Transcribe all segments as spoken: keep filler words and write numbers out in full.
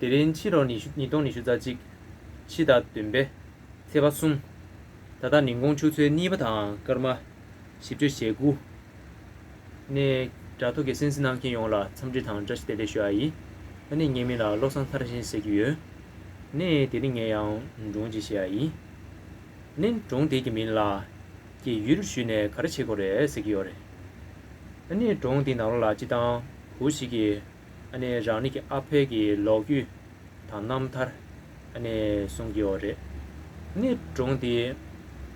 དེ་རིང་ཕྱི་ལོ་ཉི་ཤུ་ཉིས་སྟོང་ཉི་ཤུ་རྩ་གཅིག་ཕྱི་ཟླ་བདུན་པའི་ཚེས་པ་གསུམ། ད་ལྟ་ཉིན་གུང་ཆུ་ཚོད་གཉིས་པ་དང་སྐར་མ་བཞི་བཅུ་ཞེ་དགུ། ནས་དྲ་ཐོག་གི་གསན་གཟིགས་གནང་མཁན་ཡོངས་ལ་འཚམས་འདྲི་དང་བཀྲ་ཤིས་བདེ་ལེགས་ཞུ་ཡ་ཡིན། ཨ་ནི་ངའི་མིང་ལ་བློ་བཟང་མཐར་ཕྱིན་ཟེར་གྱི་ཡོད། ནས་དེ་རིང་ངས་ཡང་སྒྲུང་ཅིག་བཤད་ཡ་ཡིན། ནས་སྒྲུང་དེ་གི་མིང་ལ་རྒས་ཡོལ་ཞུས་ནས་ག་རེ་བྱེད་དགོས་རེད་ཟེར་གྱི་ཡོད་རེད། ཨ་ནི་སྒྲུང་དེའི་ནང་ལོགས་ལ་སྤྱིར་བཏང་བུ་ཞིག་གིས་ཨ་ནི་རང་ཉིད་ཀྱི་ཨ་ཕའི་གི་ལོ་རྒྱུས་དང་རྣམ་ཐར་ཨ་ནི་གསུང་གི་ཡོད་རེད། ཨ་ནི་སྒྲུང་དེ་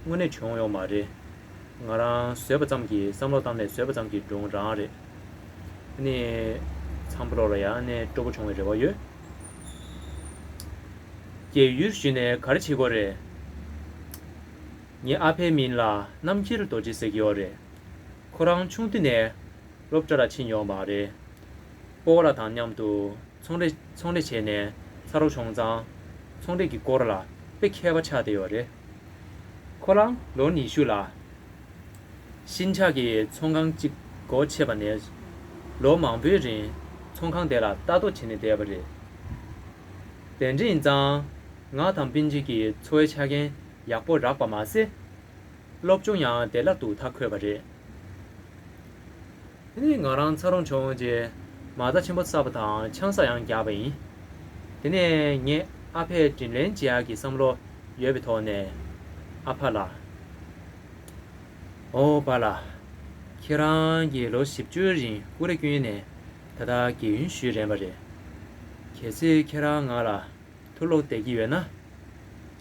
དངོས་གནས་བྱུང་ཡོད་མ་རེད། ང་རང་བཟོས་པ་ཙམ་གྱི་བསམ་བློ་བཏང་ནས་བཟོས་པ་ཙམ་གྱི་སྒྲུང་རང་རེད། ཨ་ནི་མཚམས་པ་ལོགས་ལ་ཡང་ཨ་ནི་སྤྲོ་པོ་བྱུང་བའི་རེ་བ་ཡོད། རྒས་ཡོལ་ཞུས་ནས་ག་རེ་བྱེད་དགོས་རེད། ངའི་ཨ་ཕའི་མིང་ལ་རྣམ་རྒྱལ་རྡོ་རྗེ་ཟེར་གྱི་ཡོད་རེད། ཁོ་རང་ཆུང་དུས་ནས་སློབ་གྲྭ་ལ་ཕྱིན་ཡོད་མ་རེད། སྤོ་བོ་ལགས་དང་མཉམ་དུ་ཚོང་ལས་ཚོང་ལས་བྱས་ནས་ཚ་རོགས་བྱུང་ཙང་ཚོང་ལས་ཀྱི་སྐོར་ལ་དཔེ་མཁས་པ་ཆགས་བསྡད་ཡོད་རེད། ཁོ་རང་ལོ་ཉི་ཤུ་ལ་ཤིན་ཅང་གི་ཚོང་ཁང་གཅིག་སྒོ་ཕྱེ་བ་ནས་ལོ་མང་པོའི་རིང་ཚོང་ཁང་དེ་ལ་ལྟ་རྟོག་བྱས་ནས་བསྡད་པ་རེད། དེ་འདྲ་ཡིན་ཙང་ང་དང་སྤུན་མཆེད་ཀྱི་འཚོ་བའི་ཆ་རྐྱེན་ཡག་པོ་རག་པ་མ་ཟད། སློབ་སྦྱོང་ཡང་བདེ་བླག་ཏུ་མཐར་འཁྱོལ་བ་རེད། དེ་ནས་ང་རང་འཚར་ལོངས་བྱུང་རྗེས་མ་རྩ་ཆེན་པོ་བསགས་པ་དང་ཆང་ས་ཡང་བརྒྱབ་པ་ཡིན། དེ་ནས་ངས་ཨ་ཕས་དྲིན་ལན་འཇལ་ཡག་གི་བསམ་བློ་ཡོད་པའི་ཐོག་ནས་ཨ་ཕ་ལ། ཨོ་པཱ་ལགས། ཁྱེད་རང་གིས་ལོ་བཞི་བཅུའི་རིང་ཀུ་རེ་བསྐྱོན་ནས་ད་ལྟ་རྒས་ཡོལ་ཞུས་རན་པ་རེད། གལ་སྲིད་ཁྱེད་རང་ང་ལ་ཐུགས་བློ་བདེ་གི་ཡོད་ན།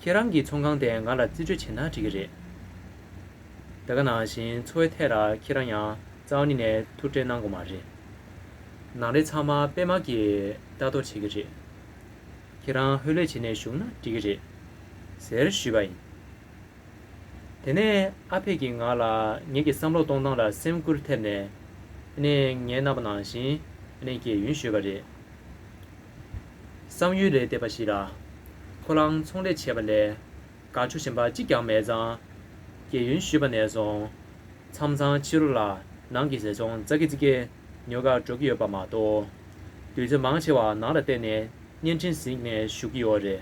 ཁྱེད་རང་གི་ཚོང་ཁང་དེ་ང་ལ་རྩིས་སྤྲོད་བྱེད་ན་འགྲིག་གི་རེད། ད་ག་ནང་བཞིན་འཚོ་བའི་ཐད་ལ་ཁྱེད་རང་ཡང་རྩ་བ་ཉིད་ནས་ཐུགས་ཁྲལ་གནང་དགོས་མ་རེད། ནང་ལས་ཚང་མ་པད་མ་གིས་ལྟ་རྟོག་བྱེད་ཀྱི་རེད། ཁྱེད་རང་ལྷོད་ལྷོད་བྱས་ནས་བཞུགས་ན་འགྲིག་གི་རེད། ཟེར་ཞུས་པ་ཡིན། དེ་ནས་ཨ་ཕས་ཀྱིས་ང་ལ་ངེད་ཀྱི་བསམ་བློ་གཏོང་སྟངས་ལ་སེམས་འགུལ་ཐེབས་ནས་ཨ་ནི་ངའི་རྣམ་པ་ནང་བཞིན་ཨ་ནི་རྒས་ཡོལ་ཞུས་པ་རེད། བསམ་ཡུལ་ལས་འདས་པ་ཞིག་ལ། ཁོ་རང་ཚོང་ལས་བྱས་པ་ལས་དགའ་ཕྱོགས་གཞན་པ་གཅིག་ཀྱང་མེད་ཙང་། རྒས་ཡོལ་ཞུས་པ་ནས་བཟུང་། མཚམས་མཚམས་ཕྱི་རུ་ལ་ནང་གི་ཟས་ཚོང་ཙག་གི་ཙིག་གེ་ཉོ་གར་འགྲོ་གི་ཡོད་པ་མ་གཏོགས། དུས་ཚོད་མང་ཆེ་བ་ནང་ལ་བསྡད་ནས་བརྙན་འཕྲིན་གཟིགས་ནས་བཞུགས་ཀྱི་ཡོད་རེད།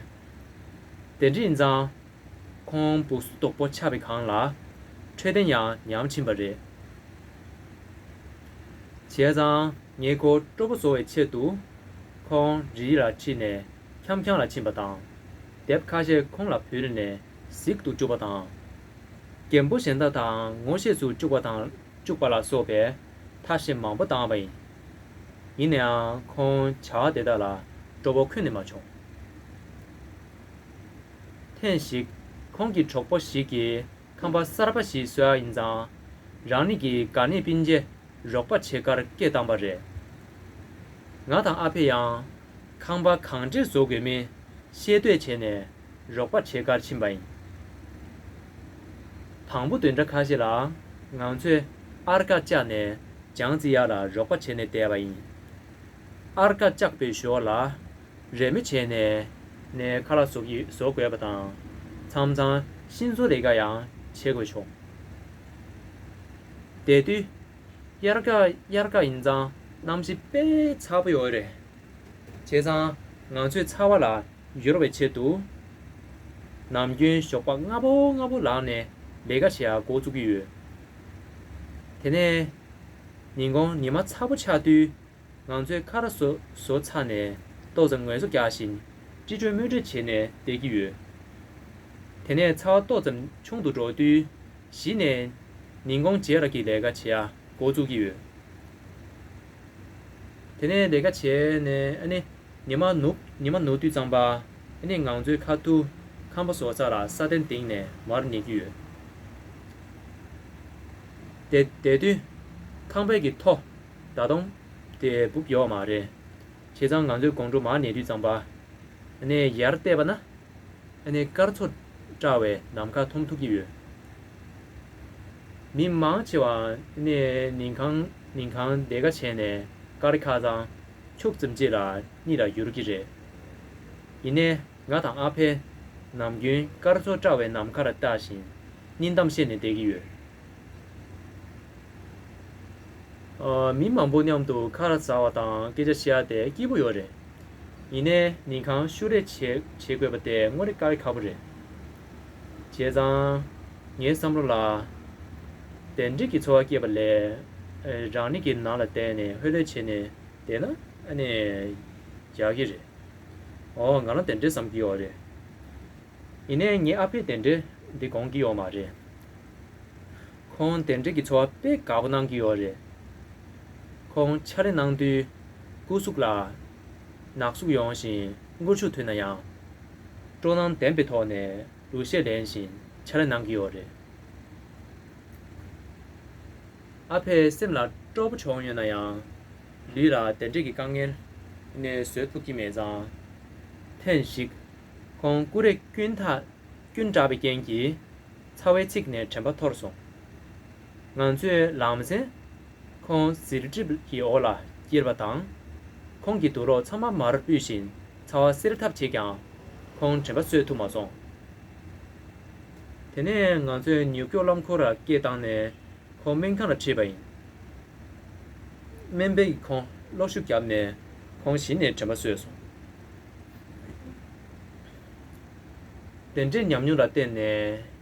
དེ་འདྲ་ཡིན་ཙང་། ཁོང་སྦུག་སུ་དོག་པོ་ཆགས་པའི་སྒང་ལ། འཕྲོད་བསྟེན་ཡང་ཉམས་ཕྱིན་པ་རེད། བྱས་ཙང་ངས་ཁོ་སྤྲོ་པོ་བཟོ་བའི་ཆེད་དུ། ཁོང་རི་ལ་ཁྲིད་ནས་འཁྱམ་འཁྱམ་ལ་ཕྱིན་པ་དང་། དེབ་ཁ་ཤས་ཁོང་ལ་ཕུལ་ནས་གཟིགས་དུ་བཅུག་པ་དང་། རྒན་པོ་གཞན་དག་དང་ངོ་ཤེས་སུ་བཅུག་པ་དང་བཅུག་པ་ལ་སོགས་པའི་ཐབས་ཤེས་མང་པོ་བཏང་བ་ཡིན། ཡིན་ནའང་ཁོང་བྱ་བ་དེ་དག་ལ་སྤྲོ་པོ་ཁྱོན་ནས་མ་བྱུང་། ཐེངས་ཤིག་ཁོང་གི་གྲོགས་པོ་ཞིག་གིས་ཁང་པ་གསར་པ་ཞིག་བཟོ་ཡག་ཡིན་ཙང་། རང་ཉིད་ཀྱི་དགའ་ཉེ་སྤུན་མཆེད་རོགས་པ་བྱེད་གར་སྐད་བཏང་པ་རེད། ང་དང་ཨ་ཕས་ཡང་ཁང་པ་གང་འདྲས་བཟོ་དགོས་མིན་ཤེས་འདོད་བྱས་ནས་རོགས་པ་བྱེད་གར་ཕྱིན་པ་ཡིན། དང་པོ་བདུན་ཕྲག་ཁ་ཤས་ལ་ང་ཚོས་ཨར་ཀ་བཅག་ནས་ལྗང་རྩི་གཡག་ལ་རོགས་པ་བྱས་ནས་བསྡད་པ་ཡིན། ཨར་ཀ་བཅག་པའི་ཞོར་ལ། རེས་མོས་བྱས་ནས་ནས་ཁ་ལག་བཟོ་གི་བཟོ་དགོས་པ་དང་། མཚམས་མཚམས་ཤིང་བཟོ་ལས་ཀ་ཡང་བྱེད་དགོས་བྱུང་། དེ་དུས་དབྱར་ཁ་དབྱར་ཁ་ཡིན་ཙང་གནམ་གཤིས་དཔེ་ཚ་པོ་ཡོད་རེད། བྱས་ཙང་ང་ཚོས་ཚ་བ་ལ་སྦྱོར་བའི་ཆེད་དུ། ནམ་རྒྱུན་ཞོགས་པ་སྔ་པོ་སྔ་པོ་ལངས་ནས་ལས་ཀ་བྱེད་ཡག་འགོ་བཙུགས་ཀྱི་ཡོད། དེ་ནས་ཉིན་གུང་ཉི་མ་ཚ་པོ་ཆགས་དུས། ང་ཚོས་ཁ་ར་བཟོ་བཟོ་ཚར་ནས་ཏོག་ཙམ་ངལ་གསོ་རྒྱག་བཞིན་ཀྲི་ཀྲོད་མོལ་ཀྲོད་བྱས་ནས་བསྡད་ཀྱི་ཡོད། དེ་ནས་ཚ་བ་ཏོག་ཙམ་ཆུང་དུ་འགྲོ་དུས་གཞི་ནས་ཉིན་གུང་རྗེས་ལ་གི་ལས་ཀ་བྱེད་ཡ་འགོ་བཙུགས་ཀྱི་ཡོད། དེ་ནས་ལས་ཀ་བྱས་ནས་ཨ་ནི་ཉི་མ་ནུབ་ཉི་མ་ནུབ་དུས་ཙམ་པ་ཨ་ནི་ང་ཚོའི་ཁ་ཐུག་ཁང་པ་བཟོ་ས་ལ་ས་གདན་བཏིང་ནས་མར་ཉལ་གྱི་ཡོད། དེ་དེ་དུས་ཁང་པའི་གི་ཐོག་ད་དུང་དེ་སྦུབ་ཡོད་མ་རེད། བྱས་ཙང་ང་ཚོའི་དགོང་དྲོ་མར་ཉལ་དུས་ཙམ་པ། ཨ་ནི་ཡར་བལྟས་པ་ན། ཨ་ནི་སྐར་ཚོགས་བཀྲ་བའི་ནམ་མཁའ་མཐོང་ཐུབ་ཀྱི་ཡོད། མི་མང་ཆེ་བ་ཨ་ནི་ཉིན་གང་ཉིན་གང་ལས་ཀ་བྱས་ནས་སྐར་ཁ་སང་ཕྱུག་ཙམ་ཅིག་ལ་གཉིད་ལ་ཡུར་གྱི་རེད། ཡིན་ནའི་ང་དང་ཨ་ཕས་ནམ་རྒྱུན་སྐར་ཚོགས་བཀྲ་བའི་ནམ་མཁའ་ལ་ལྟ་བཞིན་སྙིང་གཏམ་བཤད་ནས་བསྡད་ཀྱི་ཡོད། ཨ། མི་མང་པོ་མཉམ་དུ་ཁ་ལག་ཟ་བ་དང་སྐད་ཆ་བཤད་ཡ་དེ་སྐྱིད་པོ་ཡོད་རེད། ཡིན་ནའི་ཉིན་གང་ཤུགས་རེ་བྱེད་བྱེད་དགོས་པ་དེ་དངོས་གནས་དཀའ་ལས་ཁག་པོ་རེད། བྱས་ཙང་། ངའི་བསམ་བློ་ལ། དེ་འདྲས་ཀྱི་ཚོར་བ་སྐྱེས་པ་ལས། རང་ཉིད་ཀྱི་ནང་ལ་བསྡད་ནས་ལྷོད་ལྷོད་བྱས་ནས་བསྡད་ན་ཨ་ནི། ཡག་གི་རེད། ཨོ་ང་རང་དེ་འདྲས་བསམ་གྱི་ཡོད་རེད། ཡིན་ནའི་ངའི་ཨ་ཕས་དེ་འདྲས་འདི་དགོངས་ཀྱི་ཡོད་མ་རེད། ཁོང་དེ་འདྲས་ཀྱི་ཚོར་བ་དཔེ་དགའ་པོ་གནང་གི་ཡོད་རེད། ཁོང་ཕྱག་ལས་གནང་དུས་སྐུ་གཟུགས་ལ་ནག་གཟུགས་ཡོང་ཞིང་མགོ་ཆུ་ཐོན་ན་ཡང་། སྤྲོ་སྣང་ལྡན་པའི་ཐོག་ནས་ལུས་ཤེད་ལེན་བཞིན་ཕྱག་ལས་གནང་གི་ཡོད་རེད། ཨ་ཕའི་སེམས་ལ་སྤྲོ་པོ་བྱུང་ཡོད་ན་ཡང་། ལུས་ལ་དེ་འདྲས་ཀྱི་དཀའ་ངལ་ནས་བཟོད་ཐུབ་ཀྱི་མེད་ཙང་། ཐེངས་ཤིག་ཁོང་ཀུ་རེ་སྐྱོན་ཐག་སྐྱོན་དྲག་པའི་རྐྱེན་གྱིས། ཚ་བའི་ཚིགས་ནས་དྲན་པ་འཐོར་སོང་། ང་ཚོས་ལམ་སེང་ཁོང་ཟིལ་གྲིབ་ཀྱི་འོག་ལ་བསྐྱལ་བ་དང་། ཁོང་གི་དུག་ལོག་ཚང་མ་མར་ཕུད་བཞིན་ཚ་བ་སེལ་ཐབས་བྱས་ཀྱང་། ཁོང་དྲན་པ་གསོས་ཐུབ་མ་སོང་། དེ་ནས་ང་ཚོས་ཉུག་ཀྱོག་རླངས་འཁོར་ལ་སྐད་བཏང་ནས། ཁོང་སྨན་ཁང་ལ་ཁྲིད་པ་ཡིན། སྨན་པས་ཁོང་གློག་ཤུགས་བརྒྱབ་ནས་ཁོང་གཞི་ནས་དྲན་པ་གསོས་སོང་། དེ་འདྲའི་ཉམས་མྱོང་ལ་བརྟེན་ནས་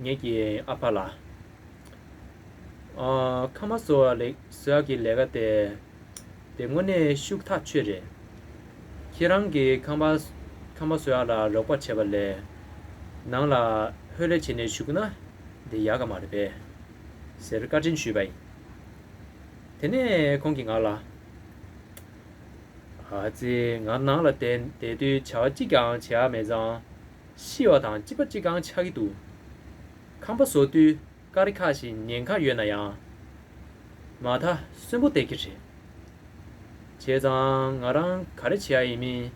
ངེད་ཀྱི་ཨ་ཕ་ལ། ཨ། ཁང་པ་བཟོ་བ་ལས་བཟོ་ཡག་གི་ལས་ཀ་དེ། དེ་དངོས་གནས་ཤུགས་ཐག་ཆོད་རེད། ཁྱེད་རང་གིས་ཁང་པ་ཁང་པ་བཟོ་ཡག་ལ་རོགས་པ་བྱས་པ་ལས། ནང་ལ་ལྷོད་ལྷོད་བྱས་ནས་བཞུགས་ན་འདི་ཡག་ག་མ་རེད་པས། ཟེར་བཀའ་དྲིན་ཞུས་པ་ཡིན། དེ་ནས་ཁོང་གིས་ང་ལ། ཨ་ཙི། ང་ནང་ལ་བསྡད་བསྡད་དུས་བྱ་བ་གཅིག་ཀྱང་བྱེད་ཡག་མེད་ཙང་། ཤི་བ་དང་གཅིག་པ་གཅིག་རྐྱང་ཆགས་ཀྱི་འདུག་ཁང་པ་བཟོ་དུས་དཀའ་ལས་ཁག་ཅིང་ཉེན་ཁ་ཡོད་ན་ཡང་། མ་མཐའ་གསོན་པོ་བསྡད་ཀྱི་རེད། བྱས་ཙང་ང་རང་ག་རེ་བྱེད་ཡག་ཡིན་མིན་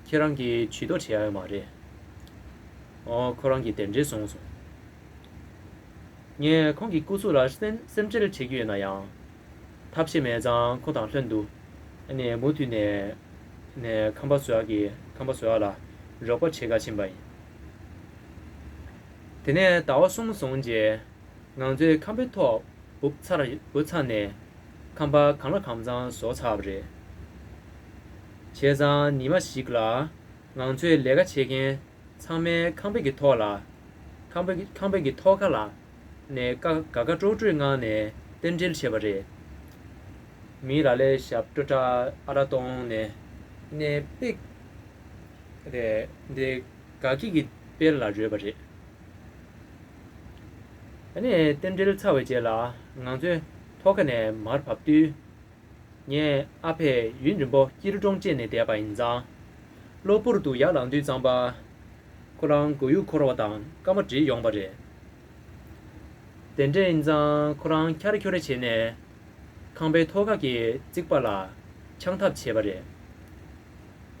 ཁྱེད་རང་གིས་ཇུས་གཏོགས་བྱེད་ཡག་ཡོད་མ་རེད། ཨོ། ཁོ་རང་གིས་དེ་འདྲས་གསུངས་སོང་། ངས་ཁོང་གི་སྐུ་གཟུགས་ལ་སེམས་སེམས་ཁྲལ་བྱེད་ཀྱི་ཡོད་ན་ཡང་། ཐབས་ཤེས་མེད་ཙང་ཁོ་དང་ལྷན་དུ། ཨ་ནི་མུ་མཐུད་ནས་ནས་ཁང་པ་བཟོ་ཡག་གི་ཁང་པ་བཟོ་ཡག་ལ་རོགས་པ་བྱེད་ག་ཕྱིན་པ་ཡིན། དེ་ནས་ཟླ་བ་གསུམ་སོང་རྗེས། ང་ཚོས་ཁང་པའི་ཐོག་འབུབ་ཚར་འབུབ་ཚར་ནས་ཁང་པ་གང་ལ་གང་འཚམ་བཟོ་ཚར་བ་རེད། བྱས་ཙང་ཉི་མ་ཞིག་ལ་ང་ཚོའི་ལས་ཀ་བྱེད་མཁན་ཚང་མས་ཁང་པའི་གི་ཐོག་ལ། ཁང་པའི་གི་ཁང་པའི་གི་ཐོག་ཁ་ལ་ནས་ཀ་དགའ་དགའ་སྤྲོ་སྤྲོའི་ངང་ནས་རྟེན་འབྲེལ་བྱས་པ་རེད། མི་ལ་ལས་ཞབས་བྲོ་འཁྲབ་ཨ་རག་བཏུང་ནས་ནས་པིག་རེད་འདི་དགའ་སྐྱིད་ཀྱི་དཔལ་ལ་རོལ་པ་རེད། ཨ་ནི་རྟེན་འབྲེལ་ཚར་བའི་རྗེས་ལ་ང་ཚོས་ཐོག་ཁ་ནས་མར་བབས་དུས། ངས་ཨ་ཕས་ཡུན་རིང་པོ་སྐྱིལ་ཀྲུང་བཅས་ནས་བསྡད་པ་ཡིན་ཙང་། གློ་བུར་དུ་ཡར་ལངས་དུས་ཙམ་པ། ཁོ་རང་མགོ་ཡུ་འཁོར་བ་དང་སྐར་མ་བསྒྲིལ་ཡོང་པ་རེད། དེ་འདྲ་ཡིན་ཙང་ཁོ་རང་འཁྱར་འཁྱོར་བྱས་ནས་ཁང་པའི་ཐོག་ཁ་གི་རྩིག་པ་ལ་འཆང་ཐབས་བྱས་པ་རེད།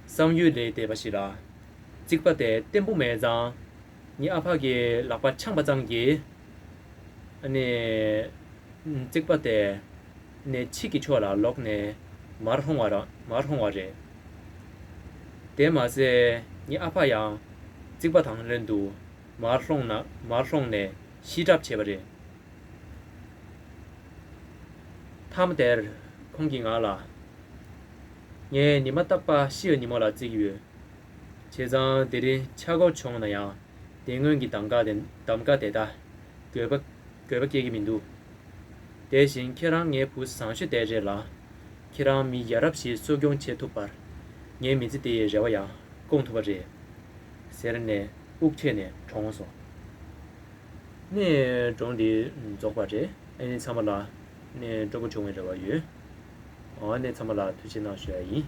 བསམ་ཡུལ་ལས་འདས་པ་ཞིག་ལ། རྩིག་པ་དེ་བརྟན་པོ་མེད་ཙང་། ངའི་ཨ་ཕ་གི་ལག་པ་འཆང་བ་ཙམ་གྱིས། ཨ་ནི། རྩིག་པ་དེ། ནས་ཕྱི་གི་ཕྱོགས་ལ་ལོག་ནས་མར་ལྷུང་བ་ར་མར་ལྷུང་བ་རེད། དེ་མ་ཟད་ངའི་ཨ་ཕ་ཡང་རྩིག་པ་དང་ལྷན་དུ་མར་ལྷུང་ན་མར་ལྷུང་ནས་ཤི་གྲབས་བྱས་པ་རེད། མཐའ་མ་དེར་ཁོང་གིས་ང་ལ། ངས་ཉི་མ་རྟག་པར་ཤི་བའི་ཉིན་མོ་ལ་བརྩི་གི་ཡོད། བྱས་ཙང་དེ་རིང་ཆག་སྒོ་བྱུང་ན་ཡང་དེ་སྔོན་གྱི་གདམ་ག་དེ་གདམ་ག་དེ་དག་དགོས་པ་དགོས་པ་སྐྱེ་གི་མི་འདུག་དེ་བཞིན་ཁྱེད་རང་ངའི་བུ་བཟང་ཤོས་དེ་རེད་ལ། ཁྱེད་རང་མི་ཡ་རབས་ཤིག་གསོ་སྐྱོང་བྱེད་ཐུབ་པར་ངའི་མི་ཚེ་འདིའི་རེ་བ་ཡང་སྐོང་ཐུབ་པ་རེད། ཟེར་ནས་དབུགས་ཆད་ནས་གྲོངས་སོང་། ནས་སྒྲུང་འདི་རྫོགས་པ་རེད། ཨ་ནི་ཚང་མ་ལ་ནས་སྤྲོ་པོ་བྱུང་བའི་རེ་བ་ཡོད། ཨ་ནི་ཚང་མ་ལ་ཐུགས་རྗེ་གནང་ཞུ་ཡ་ཡིན།